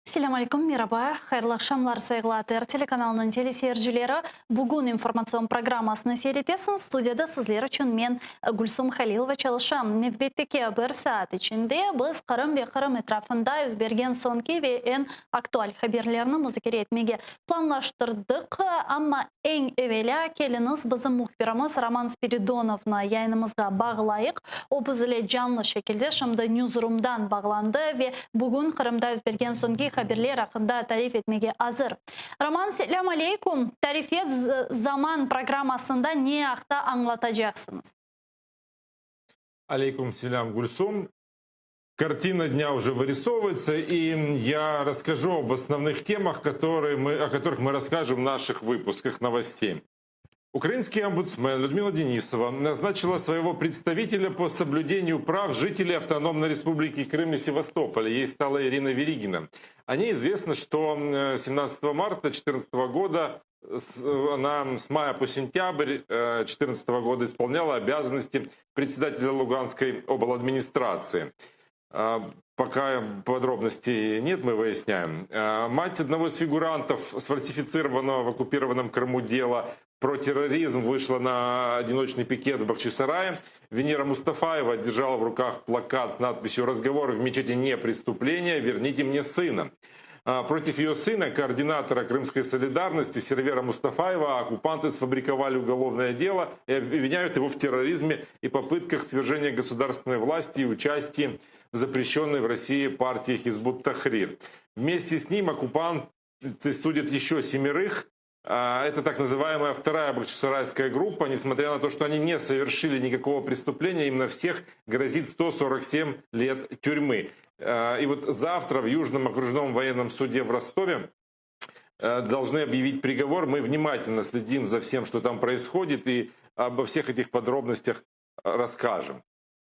Selâm aleyküm, meraba, hayırlı aqşamlar, sayğılı ATR telekanalınıñ teleseyircileri. Bugün informatsion programmasını seyir etesiñiz. Studiyada sizler içün men, Gülsum Halilova, çalışam. Nevbetteki bir saat içinde biz Qırım ve Qırım etrafında yüz bergen soñki ve eñ aktual haberlerni muzakere etmege planlaştırdıq. Amma eñ evelâ keliñiz bizim mühbirimiz Roman Spiridonovnı yayınımızğa bağlayıq. O biz ile canlı şekilde şimdi newsroomdan bağlandı ve bugün Qırımda yüz bergen soñki haberler aqqında tarif etmege azır. Roman, selâm aleyküm! Tarif et, Zaman programmasında ne aqta añlatacaqsıñız? Aleyküm selâm, Gülsum. Картина дня уже вырисовывается, и я расскажу об основных темах, которые мы, о которых мы расскажем в наших выпусках новостей. Украинский омбудсмен Людмила Денисова назначила своего представителя по соблюдению прав жителей Автономной Республики Крым и Севастополя. Ей стала Ирина Веригина. О ней известно, что 17 марта 2014 года она с мая по сентябрь 2014 года исполняла обязанности председателя Луганской обладминистрации. Пока подробностей нет, мы выясняем. Мать одного из фигурантов сфальсифицированного в оккупированном Крыму дела про терроризм вышла на одиночный пикет в Бахчисарае. Венера Мустафаева держала в руках плакат с надписью «Разговоры в мечети не преступление, верните мне сына». Против ее сына, координатора Крымской солидарности Сервера Мустафаева, оккупанты сфабриковали уголовное дело и обвиняют его в терроризме и попытках свержения государственной власти и участии в запрещенной в России партии Хизбут Тахрир. Вместе с ним оккупанты судят еще семерых. Это так называемая вторая бахчисарайская группа. Несмотря на то, что они не совершили никакого преступления, им на всех грозит 147 лет тюрьмы. И вот завтра в Южном окружном военном суде в Ростове должны объявить приговор. Мы внимательно следим за всем, что там происходит, и обо всех этих подробностях расскажем.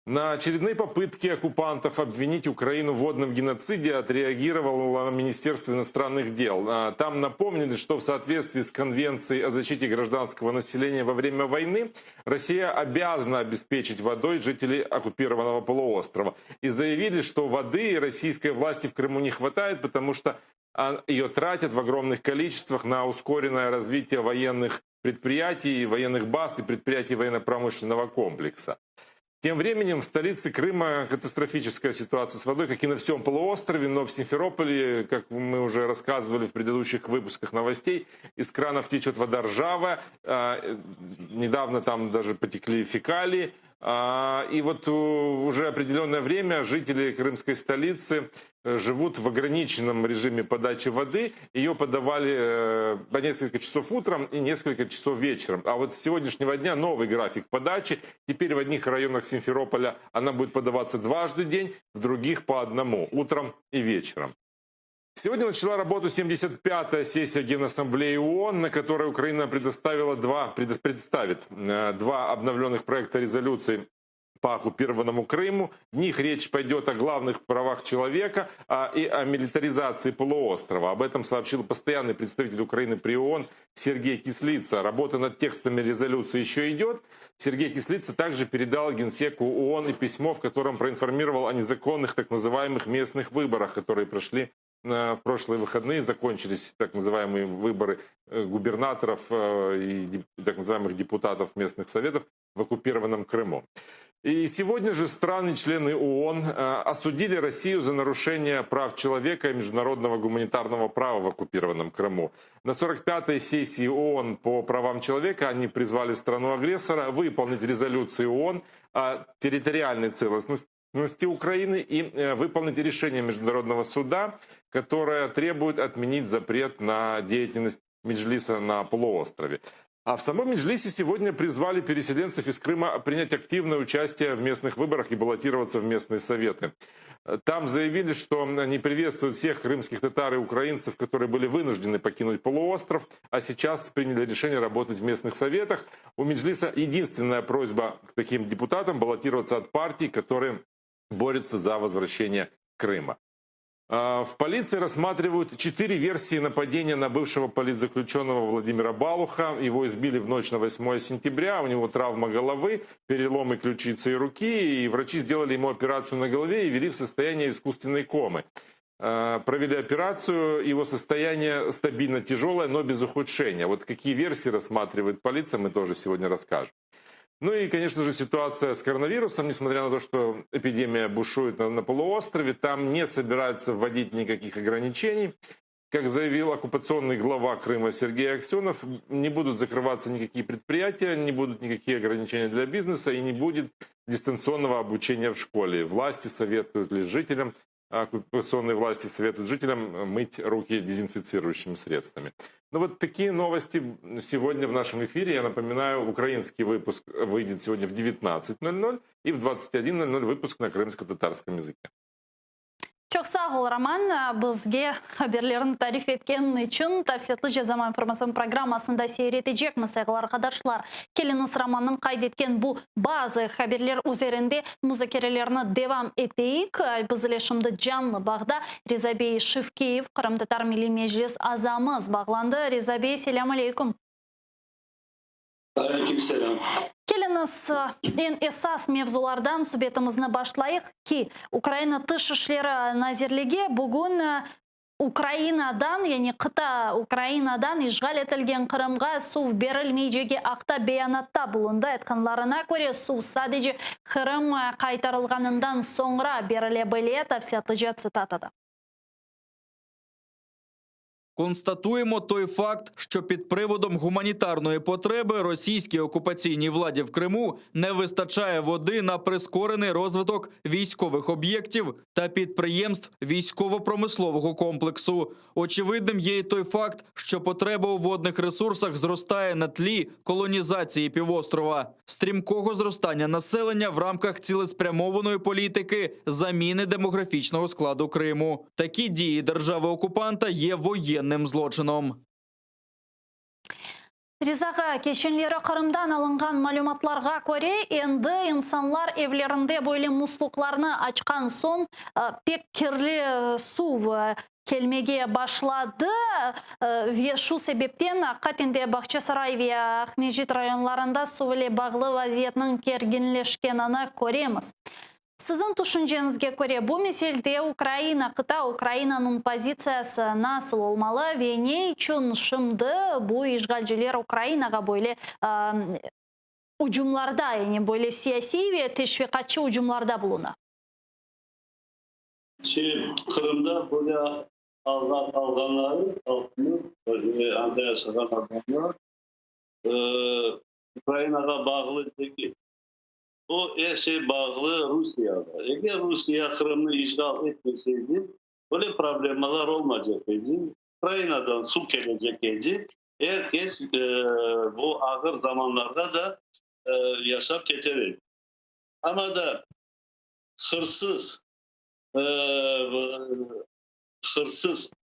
На очередные попытки оккупантов обвинить Украину в водном геноциде отреагировало Министерство иностранных дел. Там напомнили, что в соответствии с Конвенцией о защите гражданского населения во время войны Россия обязана обеспечить водой жителей оккупированного полуострова. И заявили, что воды российской власти в Крыму не хватает, потому что ее тратят в огромных количествах на ускоренное развитие военных предприятий, военных баз и предприятий военно-промышленного комплекса. Тем временем в столице Крыма катастрофическая ситуация с водой, как и на всем полуострове, но в Симферополе, как мы уже рассказывали в предыдущих выпусках новостей, из кранов течет вода ржавая, недавно там даже потекли фекалии. И вот уже определенное время жители крымской столицы живут в ограниченном режиме подачи воды. Ее подавали по несколько часов утром и несколько часов вечером. А вот с сегодняшнего дня новый график подачи. Теперь в одних районах Симферополя она будет подаваться дважды в день, в других по одному, утром и вечером. Сегодня начала работу 75-я сессия Генассамблеи ООН, на которой Украина представит два обновленных проекта резолюции по оккупированному Крыму. В них речь пойдет о главных правах человека и о милитаризации полуострова. Об этом сообщил постоянный представитель Украины при ООН Сергей Кислица. Работа над текстами резолюции еще идет. Сергей Кислица также передал генсеку ООН и письмо, в котором проинформировал о незаконных так называемых местных выборах, которые прошли в прошлые выходные. Закончились так называемые выборы губернаторов и так называемых депутатов местных советов в оккупированном Крыму. И сегодня же страны-члены ООН осудили Россию за нарушение прав человека и международного гуманитарного права в оккупированном Крыму. На 45-й сессии ООН по правам человека они призвали страну-агрессора выполнить резолюцию ООН о территориальной целостности Украины и выполнить решение Международного суда, которое требует отменить запрет на деятельность Меджлиса на полуострове. А в самом Меджлисе сегодня призвали переселенцев из Крыма принять активное участие в местных выборах и баллотироваться в местные советы. Там заявили, что они приветствуют всех крымских татар и украинцев, которые были вынуждены покинуть полуостров, а сейчас приняли решение работать в местных советах. У Меджлиса единственная просьба к таким депутатам баллотироваться от партий, которые борются за возвращение Крыма. В полиции рассматривают 4 версии нападения на бывшего политзаключенного Владимира Балуха. Его избили в ночь на 8 сентября, у него травма головы, переломы ключицы и руки, и врачи сделали ему операцию на голове и ввели в состояние искусственной комы. Провели операцию, его состояние стабильно тяжелое, но без ухудшения. Вот какие версии рассматривает полиция, мы тоже сегодня расскажем. Ну и, конечно же, ситуация с коронавирусом, несмотря на то, что эпидемия бушует на полуострове, там не собираются вводить никаких ограничений. Как заявил оккупационный глава Крыма Сергей Аксенов, не будут закрываться никакие предприятия, не будут никакие ограничения для бизнеса и не будет дистанционного обучения в школе. Власти советуют лишь жителям, оккупационные власти советуют жителям мыть руки дезинфицирующими средствами. Ну вот такие новости сегодня в нашем эфире. Я напоминаю, украинский выпуск выйдет сегодня в 19.00 и в 21.00 выпуск на крымско-татарском языке. Çoq sağ ol, Roman, bizge haberlerni tarif etken içün. Tafsilâtlıca Zaman informatsion programmasında seyir etecekmiz, sayğılı arqadaşlar. Keliñiz Romannıñ qayd etken bu bazı haberler üzerinde muzakerelerni devam eteyik. Biz ile şimdi canlı bağda Riza bey Şevkiyev, Qırımtatar Milliy Meclis azamız bağlandı. Riza bey, selâm aleyküm. Aleyküm selâm. Keliñiz eñ esas mevzulardan subetimizni başlayıq ki, Ukraina Tış işleri nazirligi bugün Ukrainadan, yani qıta Ukrainadan işğal etilgen Qırımğa suv berilmeycegi aqta beyanatta bulundı. Aytqanlarına köre, suv sadece Qırım qaytarılğanından soñra berile bile, tafsilâtlıca tsitatada. Констатуємо той факт, що під приводом гуманітарної потреби російській окупаційній владі в Криму не вистачає води на прискорений розвиток військових об'єктів та підприємств військово-промислового комплексу. Очевидним є й той факт, що потреба у водних ресурсах зростає на тлі колонізації півострова, стрімкого зростання населення в рамках цілеспрямованої політики заміни демографічного складу Криму. Такі дії держави-окупанта є воєнним злочином. Riza ağa, keçenleri Qırımdan alınğan malümatlarğa köre, endi insanlar evlerinde böyle musluqlarnı açqan soñ pek kirli suv kelmege başladı ve şu sebepten aqiqaten de Bağçasaray ve Aqmescit rayonlarında suv ile bağlı vaziyetniñ kerginleşkenini köremiz. Siziñ tüşünceñizge köre, bu meselede Ukraina, qıta Ukrainanıñ pozitsiyası nasıl olmalı ve ne içün şimdi bu işğalciler Ukrainağa böyle ucumlarda, yani böyle siyasiy ve teşviqatçı ucumlarda buluna? Şey, Qırımda böyle alğa alğanları, halqını, anda yaşağan adamlar Ukrainağa bağlı degil. O er şey bağlı Rusiyağa. Eger Rusiye Qırımnı işğal etmeseydi, böyle problemalar olmaycaq edi. Ukrainadan suv kelecek edi. Er kes bu ağır zamanlarda da yaşap keter edi. Amma da hırsız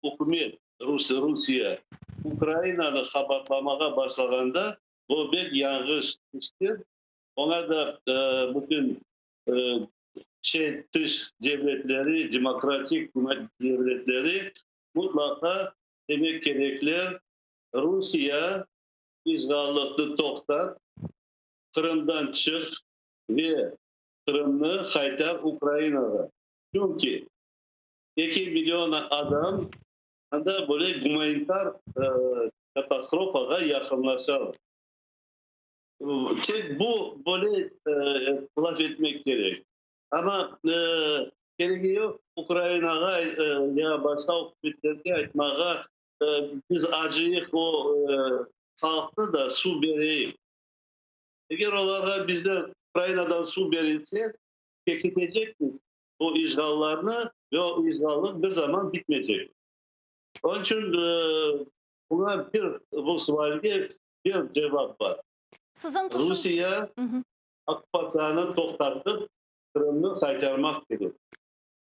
ükümet Rusiye Ukrainanı qabaatlamağa başlağanda, bu pek yañlış iştir. Oña da bütün şey tış devletleri, demokratik devletleri mutlaqa demek kerekler: Rusiye, işğallıqnı toqtat, Qırımdan çıq ve Qırımnı qaytar Ukrainağa. Çünki 2 million adam anda böyle gumanitar katastrofağa yaqınlaşalar. Tek bu böyle laf etmek kerek. Amma keregi yoq Ukrainağa ya başqa ükümetlerge aytmağa, biz acıyıq o halqnı da suv bereyik. Eger olarğa bizden Ukrainadan suv berilse, pekitecekmiz o işğallarnı ve o işğallik bir zaman bitmeycek. Onıñ içün buña bir bu sualge bir cevap bar. Siziñ tüşün Rusiye okkupatsiyanı toqtatıp, Qırımnı qaytarmaq kerek.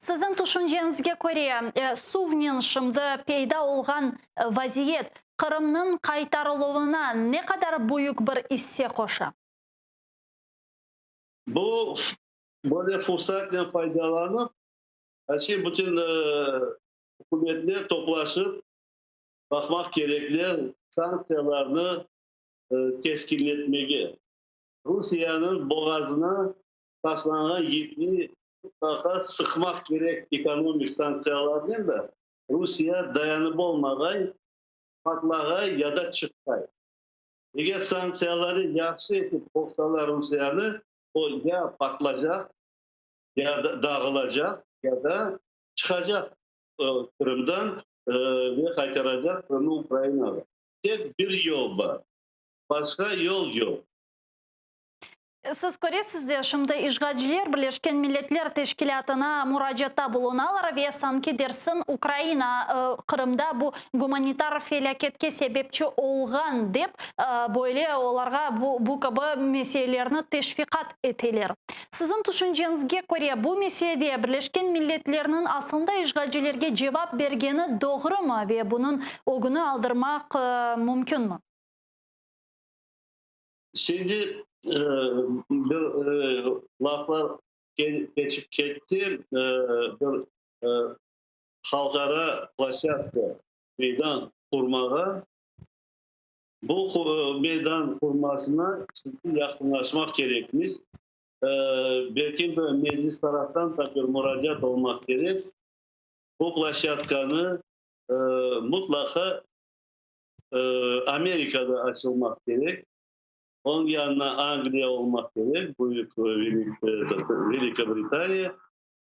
Siziñ tüşünceñizge köre, suvnen şimdi peyda olğan vaziyet Qırımnıñ qaytarıluvına ne qadar büyük bir isse qoşa? Bu böyle fursatnen faydalanıp, şey bütün ükümetler toplaşıp baqmaq kerekler sanktsiyalarnı keskinletmege. Rusiyeniñ boğazına taşlanğan yipni. Mutlaqa sıqmaq kerek ekonomik sanktsiyalarnen da, Rusiye dayanıp olmağay, patlağay ya da çıqqay. Eger sanktsiyaları yahşı etip qoqsalar Rusiyeni, o ya patlacaq, ya da dağılacaq, ya da çıqacaq Qırımdan ve qaytaracaq Qırımnı Ukrainağa. Tek bir yol bar, başqa yol yoq. Siz köresiz de, şimdi işğalciler Birleşken Milletler Teşkilâtına muracaatta bulunalar ve sanki dersiñ Ukraina Qırımda bu gumanitar felâketke sebepçi olğan dep, böyle olarğa bu kibi meselelerni teşviqat eteler. Siziñ tüşünceñizge köre, bu meselede Birleşken Milletlerniñ aslında işğalcilerge cevap bergeni doğrumı ve bunıñ ögüni aldırmaq mümkünmi? Şimdi bir laflar keçip ketti, bir halqara ploşçadka, meydan qurmağa. Bu meydan qurmasına şimdi yaqınlaşmaq kerekmiz. Belki bir Meclis taraftan da bir muracaat olmaq kerek. Bu ploşçadkanı mutlaqa Amerikada açılmaq kerek. Onıñ yanına Angliya olmaq kerek, Büyük Velikobritaniya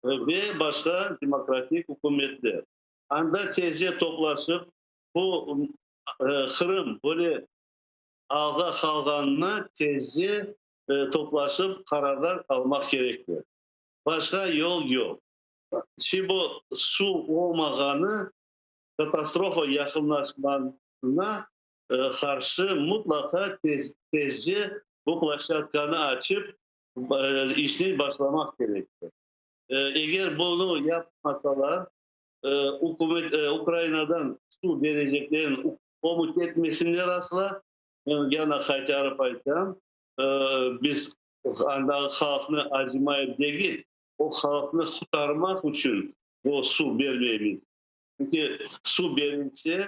ve başqa demokratik ükümetler. Anda tezce toplaşıp, bu Qırım böyle alğa qalğanına tezce toplaşıp qararlar almaq kerekler. Başqa yol yoq. Şimdi bu suv olmağanı katastrofa yaqınlaşmasına qarşı mutlaqa tezce bu ploşçadkanı açıp, işni başlamaq kerektir. Eger bunı yapmasalar, ükümet Ukrainadan suv bereceklerini ümüt etmesinler asla. Men yana qaytarıp aytam, biz andağı halqnı acımayıp degil, o halqnı qurtarmaq içün bu suv bermeymiz. Çünki suv berilse,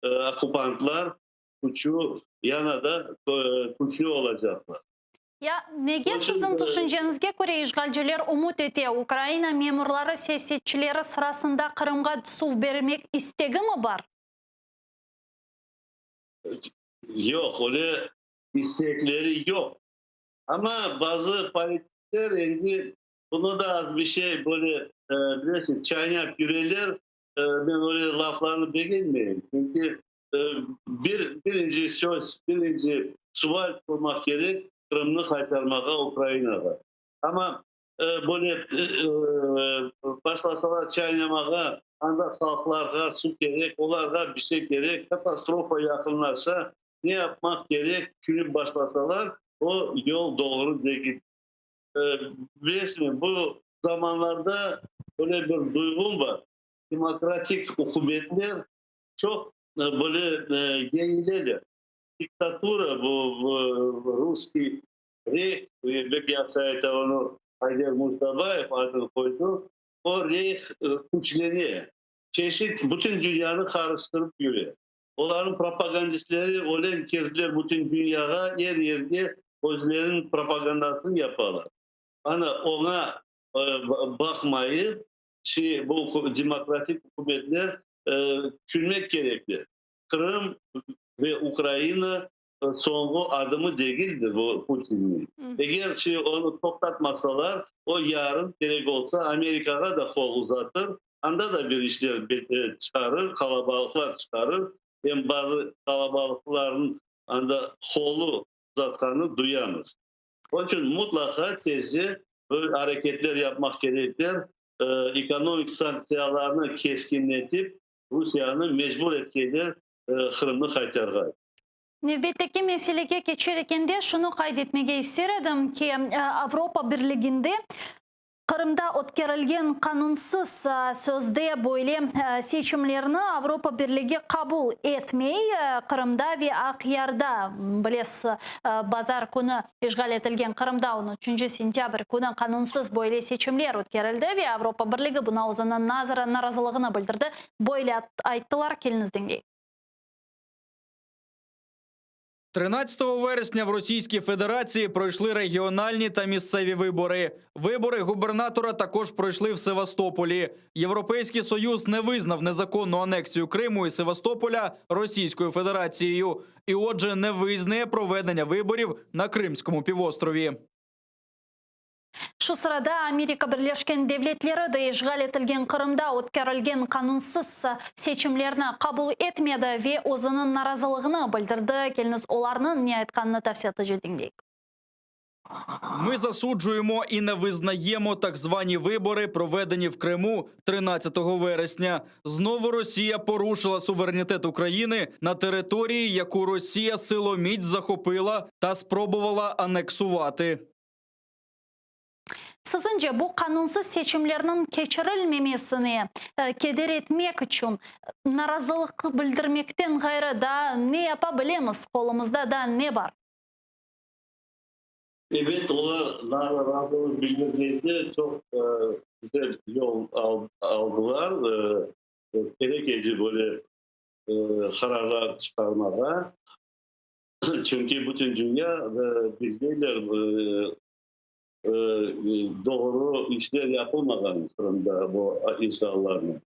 okkupantlar küçü yana da küçlü olacaqlar. Ya nege siziñ tüşünceñizge köre işğalciler ümüt ete, Ukraina memurları, siyasetçileri sırasında Qırımğa suv bermek istegimi bar? Yoq, öyle istekleri yoq. Amma bazı politikler endi bunı da az bir şey böyle, bilesiñ, çaynap yüreler. Men öyle laflarnı begenmeyim. Çünki bir, birinci söz, birinci sual qoymaq kerek, Qırımnı qaytarmağa Ukrainağa. Amma böyle başlasalar çaynamağa, anda halqlarğa suv kerek, olarğa bir şey kerek, katastrofa yaqınlaşa, ne yapmaq kerek tüşünip başlasalar, o yol doğru degil. Bilesiñmi, bu zamanlarda böyle bir duyğum bar, demokratik ükümetler çoq böyle yeñileler. Diktatura bu russkiy reyh, pek yahşı ayta onı Ayder Mujdabayev adını qoydı, o reyh küçlene, çeşit bütün dünyanı qarıştırıp yüre. Olarnıñ propagandistleri ölen kirdiler bütün dünyağa, er yerge özleriniñ propagandasını yapalar. Ana, oña baqmayıp, şey, bu demokratik ükümetler tüşünmek kerekler. Qırım ve Ukraina soñğu adımı degildir bu Putinniñ. Eger şey, onı toqtatmasalar, o yarın kerek olsa Amerikağa da qol uzatır, Anda da bir işler çıqarır, qalabalıqlar çıqarır. Em bazı qalabalıqlarnıñ anda qolu uzatqanını duyamız. Onıñ içün mutlaqa tezce bir areketler yapmaq kerekler, ekonomik sanktsiyalarnı keskinletip, Rusiyeni mecbur etkenler Qırımnı qaytarğa. Nevbetteki meselege keçer ekende şunı qayd etmege ister edim ki, Avropa Birliginde Qırımda ötkerilgen qanunsız, sözde böyle, seçimlerni Avropa Birligi qabul etmey. Qırımda ve Aqyarda, bilesiz, bazar künü işğal etilgen Qırımda on üçünci sentâbr künü qanunsız böyle seçimler ötkerildi ve Avropa Birligi buna özüniñ narazılığını bildirdi, böyle ayttılar. Keliñiz diñleyik. 13 вересня в Російській Федерації пройшли регіональні та місцеві вибори. Вибори губернатора також пройшли в Севастополі. Європейський Союз не визнав незаконну анексію Криму і Севастополя Російською Федерацією і, отже, не визнає проведення виборів на Кримському півострові. Şu sırada Amerika Birleşken Devletleri de işğal etilgen Qırımda ötkerilgen qanunsız seçimlerni qabul etmedi ve özüniñ narazılığını bildirdi. Keliñiz olarnıñ ne aytqanını tafsilâtlıca diñleyik. Ми засуджуємо і не визнаємо так звані вибори, проведені в Криму 13 вересня. Знову Росія порушила суверенітет України на території, яку Росія силоміць захопила та спробувала анексувати. Siziñce bu qanunsız seçimlerniñ keçirilmemesine keder etmek içün narazılıq bildirmekten ğayrı daa ne yapa bilemiz, qolumızda daa ne bar? Evet, olar narazılıq bildirmekte çoq güzel yol aldılar. Kerek edi böyle qararlar çıqarmağa. Çünki bütün dünya bildiler, doğru işler yapılmağan Qırımda bu insanlarnı.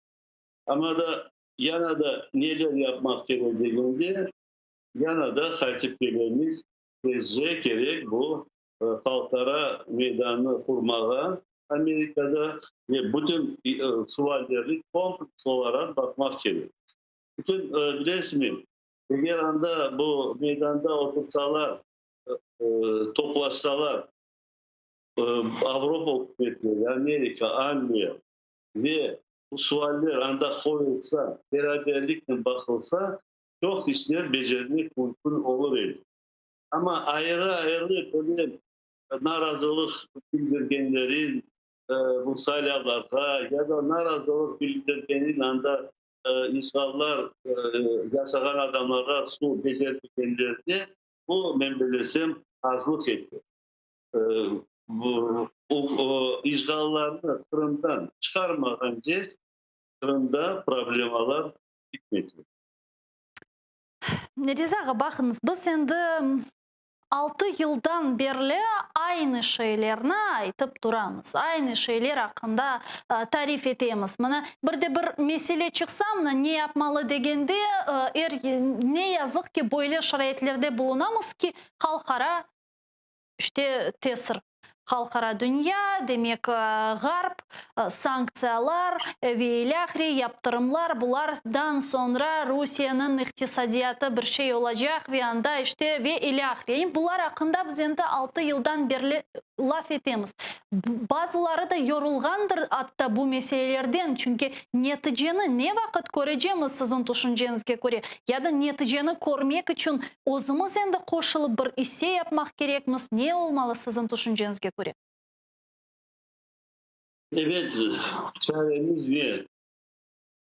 Amma da yana da neler yapmaq kerek degende, yana da qaytıp kelemiz, tezce kerek bu halqara meydanı qurmağa Amerikada ve bütün suallerni kompleks olaraq baqmaq kerek. Bütün, bilesizmi, eger anda bu meydanda otursalar, toplaşsalar, Avropa ükümetleri, Amerika, Angliya ve bu sualler anda qoyulsa, beraberliknen baqılsa, çoq işler becermek mümkün olur edi. Amma ayrı-ayrı böyle narazılıq bildirgenleri bu saylavlarğa ya da narazılıq bildirgeni anda insanlar yaşağan adamlarğa suv becermegenlerine bu, men bilesem, azlıq etti. Bu işğallarnı Qırımdan çıqarmağance Qırımda problemalar bitmeycek. Riza ağa, baqıñız, biz endi 6 yıldan berli aynı şeylerni aytıp turamız, aynı şeyler aqqında tarif etemiz. Mına bir de bir mesele çıqsa, mına ne yapmalı degende, er ne yazıq ki, böyle şaraitlerde bulunamız ki, halqara işte tesir. Halqara dünya, demek, Ğarp, sanktsiyalar ve ilâhre yaptırımlar, bulardan soñra Rusiyeniñ iqtisadiyatı bir şey olacaq ve anda işte ve ilâhre. Bular aqqında biz endi 6 yıldan berli laf etemiz. Bazıları da yorulğandır atta bu meselelerden, çünki neticeni ne vaqıt körecemiz siziñ tüşünceñizge köre, ya da neticeni körmek içün özümiz endi qoşulıp bir isse yapmaq kerekmiz, ne olmalı siziñ tüşünceñizge köre? Evet, çaremiz ne?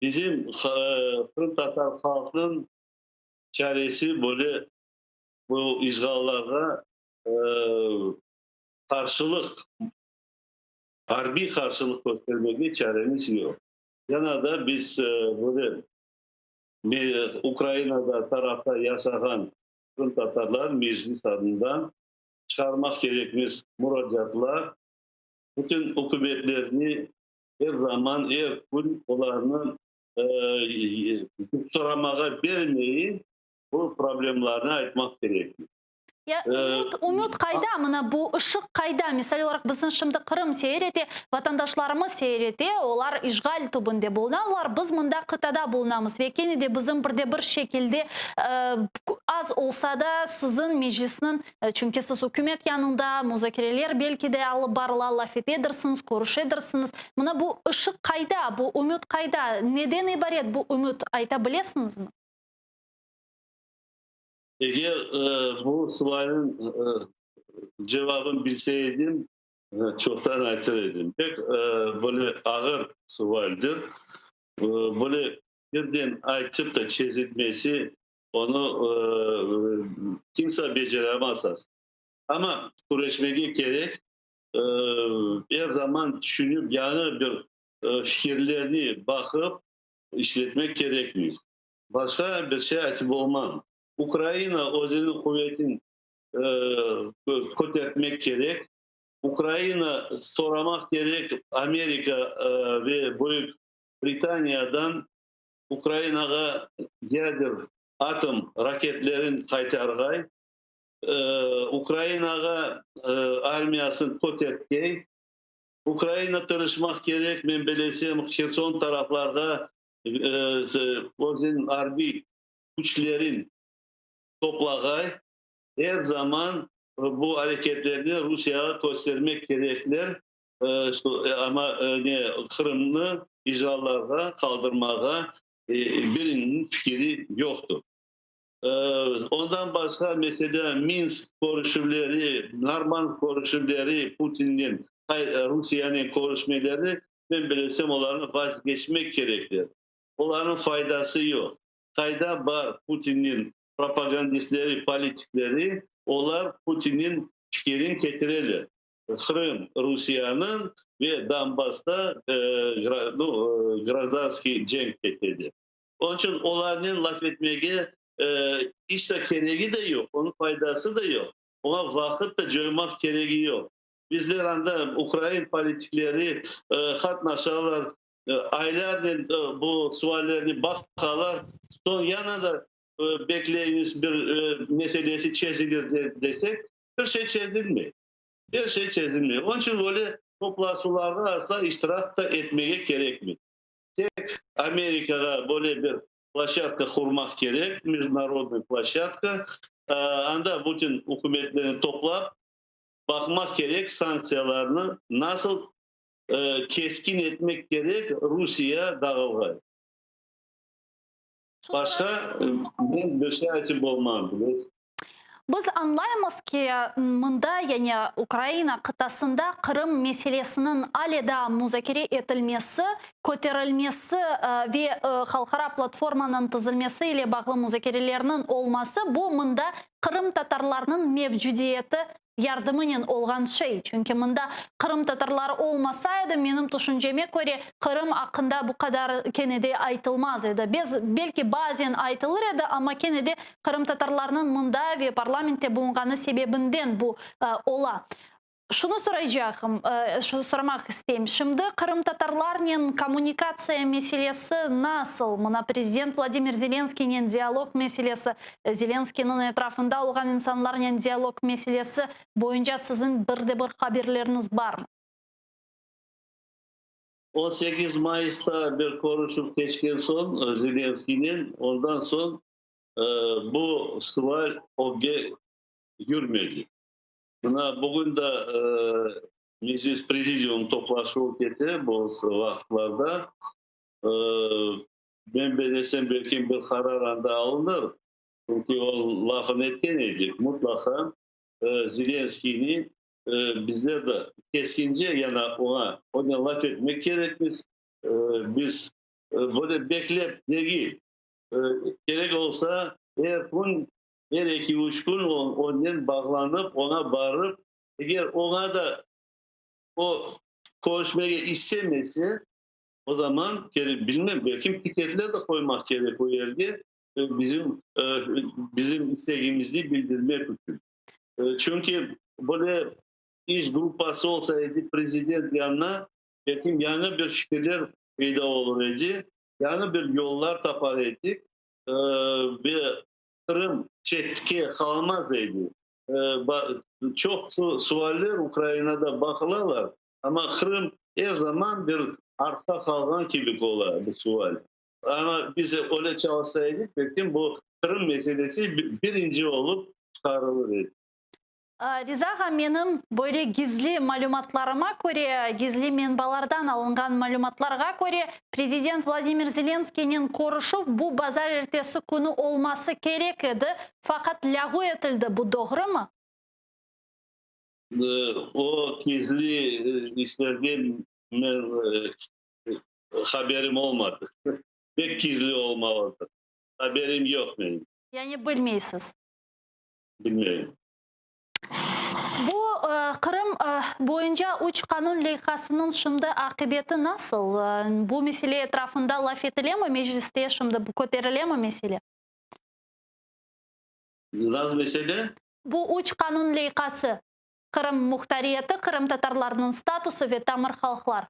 Bizim Qırımtatar halqınıñ çaresi böyle bu işğallarğa qarşılıq, arbiy qarşılıq köstermege çaremiz yoq. Yana da biz böyle Ukrainada tarafta yaşağan qırımtatarlar Meclis adından çıqarmaq kerekmiz muracaatlar, bütün ükümetlerni er zaman, er kün olarnı soramağa bermeyip, bu problemlarnı aytmaq kerekmiz. Ya ümüt, ümüt qayda? Mına bu ışıq qayda? Misal olaraq, bizim şimdi Qırım seyir ete, vatandaşlarımız seyir ete, olar işğal tübünde bulunalar, biz mında qıtada bulunamız ve kene de bizim bir de bir şekilde az olsa da siziñ Meclisniñ, çünki siz ükümet yanında muzakereler belki de alıp barıla, laf etedirsiñiz, körüşedirsiñiz. Mına bu ışıq qayda, bu ümüt qayda? Neden ibaret bu ümüt, ayta bilesiñizmi? Eger bu sualniñ cevabını bilse edim, çoqtan aytır edim. Pek böyle ağır sualdir. Böyle birden aytıp da çezilmesi, onı kimse beceremez. Amma küreşmege kerek, er zaman tüşünip, yañı bir fikirlerni baqıp işletmek kerekmiz. Başqa bir şey aytıp olmam. Ukraina özüniñ quvetin kötertmek kerek. Ukraina soramaq kerek Amerika ve Büyük Britaniyadan Ukrainağa yader, atom raketlerin qaytarğay, Ukrainağa armiyasın kötertkey. Ukraina tırışmaq kerek, men bilesem, Herson taraflarğa özüniñ arbiy küçlerin toplağay. Er zaman bu areketlerni Rusiyağa köstermek kerekler, amma ne Qırımnı işğallarğa qaldırmağa biriniñ fikiri yoqtır. Ondan başqa, meselâ, Minsk körüşüvleri, Normand körüşüvleri, Putinnen, Rusiyanen körüşmeleri, men bilesem, olarnı vazgeçmek kerekler. Olarnıñ faydası yoq. Qayda bar Putinniñ propagandistleri, politikleri, olar Putinniñ fikirin ketireler. Qırım Rusiyanıñ ve Donbassta grajdanskiy cenk kete dep. Onıñ içün olarnen laf etmege iç de keregi de yoq, onıñ faydası da yoq, oña vaqıt da coymaq keregi yoq. Bizler anda ukrain politikleri qatnaşalar, aylarnen bu suallerni baqalar, soñ yana da bekleymiz bir meselesi çezilir desek, bir şey çezilmey. Er şey çezilmey. Onıñ içün böyle toplaşuvlarda asla iştirak da etmege kerekmey. Tek Amerikağa böyle bir ploşçadka qurmaq kerek, mejdunarodnıy ploşçadka, anda bütün ükümetlerni toplap, baqmaq kerek sanktsiyalarnı nasıl keskin etmek kerek Rusiye dağılğay. Başqa men bir şey aytıp olmam, bilesiz. Biz añlaymız ki, mında, yani Ukraina qıtasında Qırım meselesiniñ ale daa muzakere etilmesi, köterilmesi ve halqara platformanıñ tizilmesi ile bağlı muzakerelerniñ olması, bu mında qırımtatarlarnıñ mevcudiyeti yardımınen olğan şey. Çünki mında qırımtatarlar olmasa edi, menim tüşünceme köre, Qırım aqqında bu qadar kene de aytılmaz edi. Bez, belki bazen aytılır edi, amma kene de qırımtatarlarnıñ mında ve parlamentte bulunğanı sebebinden bu ola. Şunı soraycaqım, soramaq isteyim, şimdi qırımtatarlarnen kommunikatsiya meselesi nasıl? Mına prezident Vladimir Zelenskiynen dialog meselesi, Zelenskıynıñ etrafında olğan insanlarnen dialog meselesi boyunca siziñ bir de bir haberleriñiz barmı? 18 mayısta bir körüşüv keçken soñ Zelenskıynen, ondan soñ bu sual ögge yürmedi. Mına bugün de Meclis Prezidium toplaşuvı kete bu vaqıtlarda. Men belesem, belki bir qarar anda alınır, çünki o lafını etken edik, mutlaqa Zelenskıynı bizler de keskince yana oña, onen laf etmek kerekmiz. Biz böyle beklep degil, kerek olsa, er kün, er eki-üç kün onen bağlanıp, oña barıp, eger oña da o körüşmege istemese, O zaman, bilmem, belki piketler de qoymaq kerek o yerge, bizim bizim istegimizni bildirmek içün. Çünki böyle iş gruppası olsa edi prezident yanına, belki yañı bir fikirler peyda olur edi, yañı bir yollar tapar edik ve Qırım çetke qalmaz edi. Çoq sualler Ukrainada baqılalar, Amma Qırım er zaman bir artta qalğan kibi ola bu sual. Amma biz öyle çalışsa edik, belki bu Qırım meselesi birinci olıp çıqarılır edi. Riza ağa, menim böyle gizli malümatlarıma köre, gizli menbalardan alınğan malümatlarğa köre, prezident Vladimir Zelenskiynen körüşüv bu bazarertesi künü olması kerek edi, faqat lâğu etildi. Bu doğrumı? O gizli işlerge men haberim olmadı. Pek gizli olmalıdır. Haberim yoq menim. Yani bilmeysiz? Bilmeyim. Bu Qırım boyunca üç qanun leyhasınıñ şimdi aqibeti nasıl? Bu mesele etrafında laf etilemi mecliste şimdi, bu köterilemi mesele? Nasıl mesele? Bu üç qanun leyhası, Qırım muhtariyeti, qırımtatarlarnıñ statusı ve tamır halqlar.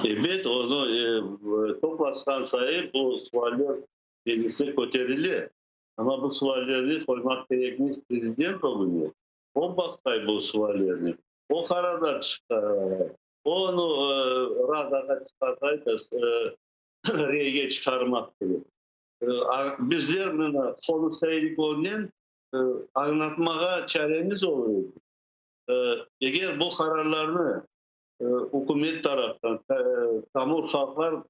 Ebet, onı toplaşqan sayı bu sualler mecliste köterile. Amma bu suallerni qoymaq kerekmiz prezident ögüne. O baqtay bu suallerni, o qararlar çıqaray, o onı Radağa çıqartay da, reyge çıqarmaq kerek. Bizler mına qonuşayıq onen, añlatmağa çaremiz olur edi. Eger bu qararlarnı ükümet taraftan, tamır halqlar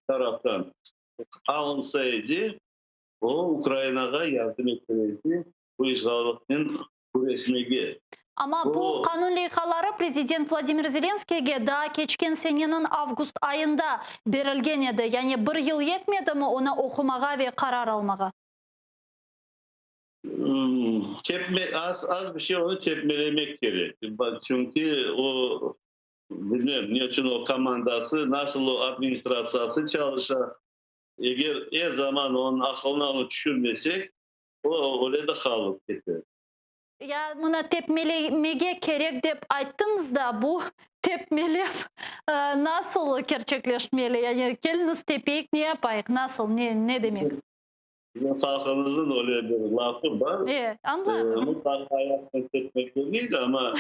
taraftan alınsa edi, o, Ukrainağa yardım etken edi bu işğallıqnen küreşmege. Amma bu qanun leyhaları prezident Vladimir Zelenskiyge daa keçken seneniñ avgust ayında berilgen edi. Yani bir yıl yetmedimi onı oqumağa ve qarar almağa? Tepme, az, az bir şey onı tepmelemek kerek. Çünki o, bilmem, ne içün o komandası, nasıl o administratsiyası çalışa. Eger er zaman onıñ aqılına onı tüşürmesek, o öyle de qalıp keter. Ya mına tepmelemege kerek dep ayttıñız da, bu tepmelev nasıl kerçekleşmeli? Yani keliñiz tepeyik, ne yapayıq, nasıl, ne, ne demek? Bizim halqımıznıñ öyle bir lafı bar. E, añladım. Mutlaq ayaqnen tepmek degil, amma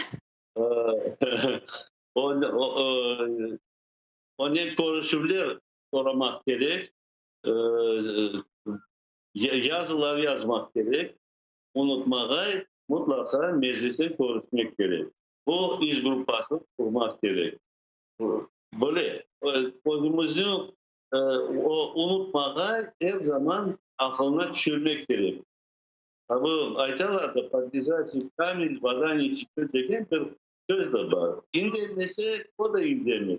onen körüşüvler soramaq kerek, yazılar yazmaq kerek. Unutmağay, mutlaqa meclisten körüşmek kerek. Bu iş gruppasını qurmaq kerek. Böyle, özümüzni o unutmağay, er zaman aqılına tüşürmek kerek. Bu aytalar da, pod lejaçiy kamen voda ne teçet degen bir söz de bar. İndemese, o da indemez.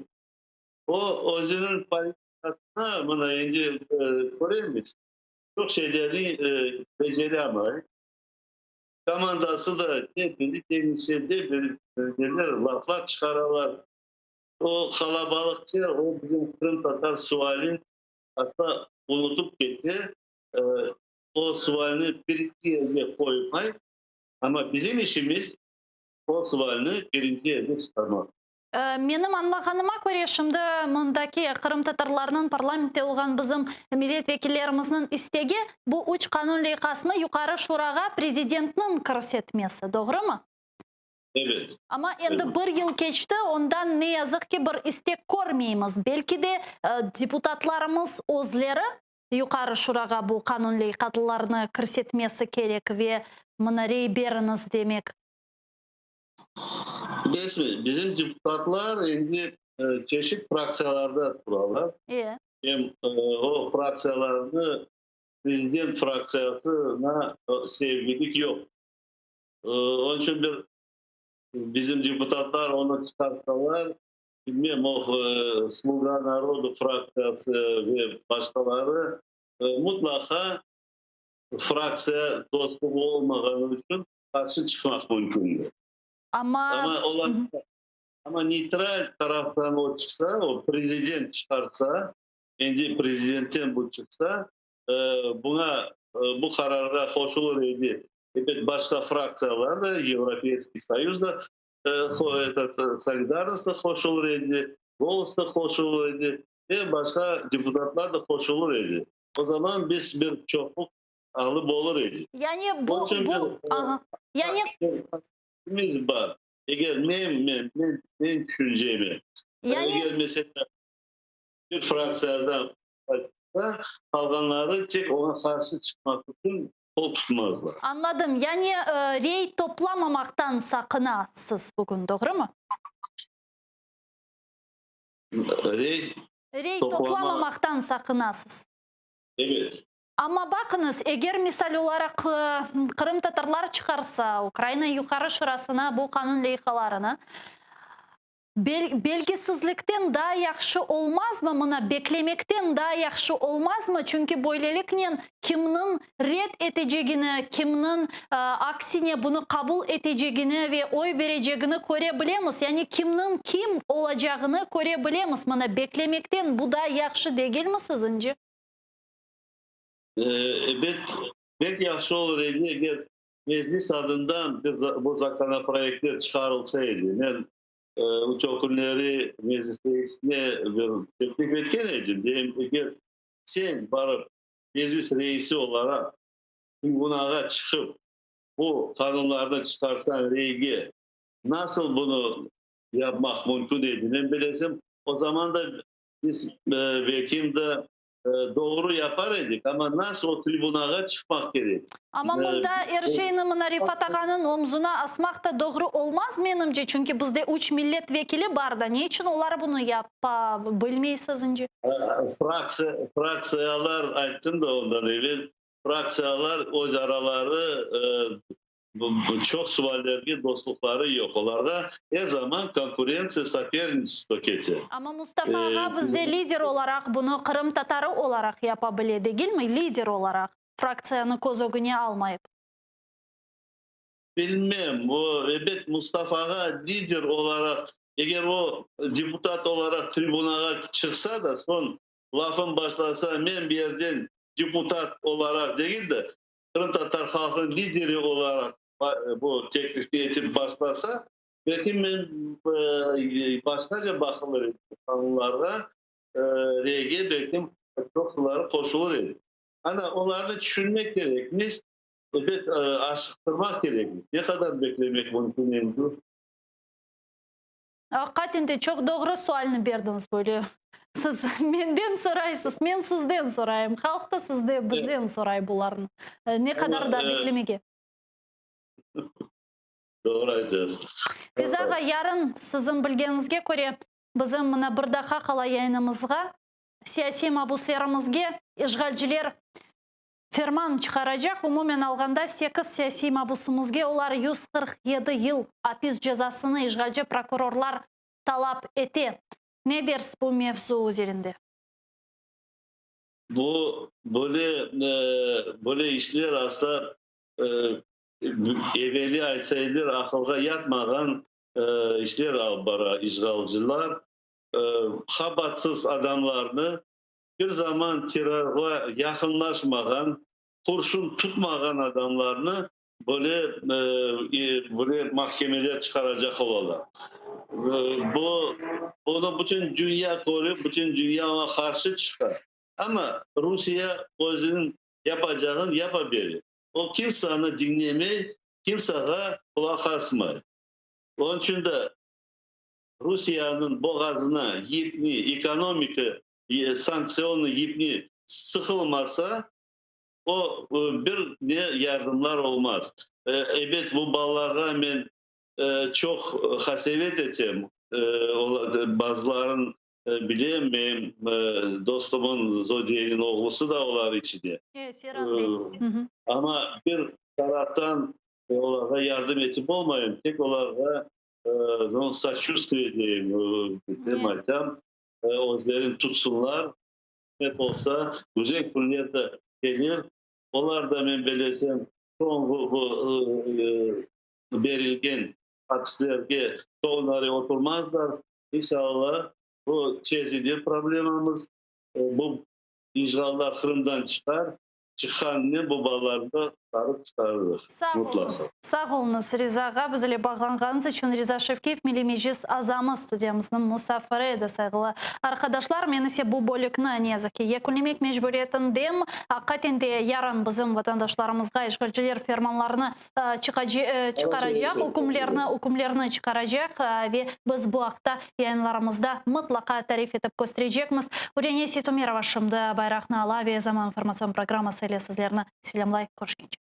O özüniñ politikasına, mına endi köremiz, Çoq şeylerni beceremey. Komandası da te biri deñişe, te biri neler laflar çıqaralar. O qalabalıqça o bizim qırımtatar sualin asla unutıp kete. O sualni birinci yerge qoymay. Amma bizim işimiz o sualni birinci yerge çıqarmaq. Menim añlağanıma köre, şimdi mındaki qırımtatarlarnıñ, parlamentte olğan bizim millet vekillerimizniñ istegi, bu üç qanun leyhasını Yuqarı Şurağa prezidentniñ kirsetmesi, doğrumı? Evet. Amma endi bir yıl keçti, ondan, ne yazıq ki, bir istek körmeymiz. Belki de, deputatlarımız özleri Yuqarı Şurağa bu qanun leyhalarını kirsetmesi kerek ve mına rey beriñiz demek. Bilesiñmi, bizim deputatlar endi çeşit fraktsiyalarda turalar. Em o fraktsiyalarnı prezident fraktsiyasına sevgilik yoq. Onıñ içün bir bizim deputatlar onı çıqarsalar, bilmem, o Sluga narodu fraktsiyası ve başqaları mutlaqa fraktsiya dostluğı olmağanı içün qarşı çıqmaq mümkündir. Amma, Amma olar, amma neytral taraftan o çıqsa, o prezident çıqarsa, endi prezidentten bu çıqsa, buña, bu qararğa qoşulır edi, ebet, başqa fraktsiyalar da, Yevropeyskiy Soyuz da, etot, Solidarnost da qoşulır edi, Golos da qoşulır edi ve başqa deputatlar da qoşulır edi. O zaman biz bir çoqluq alıp olur edi. Yani bu, bu, aha, yani Biz bar. Eger men, men, men, men tüşüncemi, Yani eger mesela bir fraktsiyadan qalğanları tek oña qarşı çıqmaq içün qol tutmazlar. Añladım. Yani rey toplamamaqtan saqınasız bugün, doğrumı? Rey Rey toplamamaqtan saqınasız. Evet. Amma baqıñız, eger misal olaraq qırımtatarlar çıqarsa Ukraina Yuqarı Şurasına bu qanun leyhalarını, belgisizlikten daa yahşı olmazmı, mına beklemekten daa yahşı olmazmı, çünki böyleliknen kimniñ red etecegini, kimniñ aksine bunı qabul etecegini ve oy berecegini köre bilemiz, yani kimniñ kim olacağını köre bilemiz, mına beklemekten bu daa yahşı degilmi siziñce? Ebet. Pek yahşı olur edi, eger Meclis adından bir bu законопроektler çıqarılsa edi. Men o künleri Meclis reisine bir teklif etken edim. Deyim, eger sen barıp Meclis reisi olaraq tribunağa çıqıp bu qanunlarnı çıqarsañ reyge, nasıl bunı yapmaq mümkün edi? Men bilesem, o zaman da biz belkim de doğru yapar edik, amma nasıl o tribunağa çıqmaq kerek? Amma mında er şeyni mına Refat ağanıñ omzuna asmaq da doğru olmaz, menimce, çünki bizde üç millet vekili bar da, ne içün olar bunı yapa bilmey siziñce? Fraktsiya, fraktsiyalar, ayttım da ondan evel, fraktsiyalar öz araları çoq suallerge dostluqları yoq. Olarğa er zaman konkurentsiya, soperniçestvo kete. Amma Mustafa ağa bizde lider olaraq bunı qırımtatarı olaraq yapa bile, degilmi? Lider olaraq, fraktsiyanı köz ögüne almayıp. Bilmem, o, ebet, Mustafa ağa lider olaraq, eger o deputat olaraq tribunağa çıqsa da, soñ lafın başlasa, men bir yerden deputat olaraq degil de, qırımtatar halqınıñ lideri olaraq bu teklifni etip başlasa, belki men başqaca baqılır edi qanunlarğa, reyge belki çoqsuları qoşulır edi. Ana, olarnı tüşünmek kerekmiz, ebet, aşıqtırmaq kerekmiz. Ne qadar beklemek mümkün endi? Aqiqaten de çoq doğru sualni berdiñiz böyle. Siz menden soraysız, men sizden sorayım, halq da sizde, bizden soray bularnı. Ne qadar daa beklemege? Doğru aytasız. Riza ağa, yarın siziñ bilgeniñizge köre, bizim mına bir daqqa qala yayınımızğa, siyasiy mabuslerimizge işğalciler Ferman çıqaracaq, umumen alğanda sekiz siyasiy mabusımızge olar 147 yıl apis cezasını işğalci prokurorlar talap ete. Ne dersiz bu mevzu üzerinde? Bu böyle böyle işler asla eveli aytsaydılar aqılğa yatmağan işler alıp bara işğalcılar. Qabatsız adamlarnı Bir zaman terrorğa yaqınlaşmağan, qurşun tutmağan adamlarnı böyle böyle mahkemeler çıqaracaq olalar. Bu, bunı bütün dünya körip, bütün dünya oña qarşı çıqa. Amma Rusiye özüniñ yapacağını yapa bere. O kimseni diñlemey, kimsege qulaq asmay. Onıñ içün de Rusiyeniñ boğazına yipni, ekonomika sanktsionnıy yipni sıqılmasa, o bir ne yardımlar olmaz. Ebet, bu balalarğa men çoq qasevet etem. Bazıların bilem, menim dostumın Zodiyeniñ oğlusı da olar içinde. Amma bir taraftan olarğa yardım etip olmayım, tek olarğa Soçuvstviye deyim, dem aytam, özlerini tutsınlar, qısmet olsa, güzel künler de kelir. Olar da, men belesem, soñğı bu berilgen apislerge soñları oturmazlar. İnşallah, bu çezilir problemamız, bu işğallar Qırımdan çıqar. Çıqqanınen bu balalarnı qurtarıp çıqarırıq. Sağ oluñız. Sağ oluñız, Riza ağa, biz ile bağlanğanıñız içün. Riza Şevkiyev, Milliy Meclis azamız, studiyamıznıñ musafiri edi. Sayğılı arqadaşlar, men ise bu bölükni, ne yazıq ki, yekünlemek mecburiyetindem. Aqiqaten de, yarın bizim vatandaşlarımızğa işğalciler fermanlarını çıqaracaq, ükümlerni, ükümlerni çıqaracaq ve biz bu aqta yayınlarımızda mıtlaqa tarif etip kösterecekmiz. Üreniye Seytumerova şimdi bayraqnı ala ve Zaman informatsion programması ile sizlerni selâmlay. Körüşkence.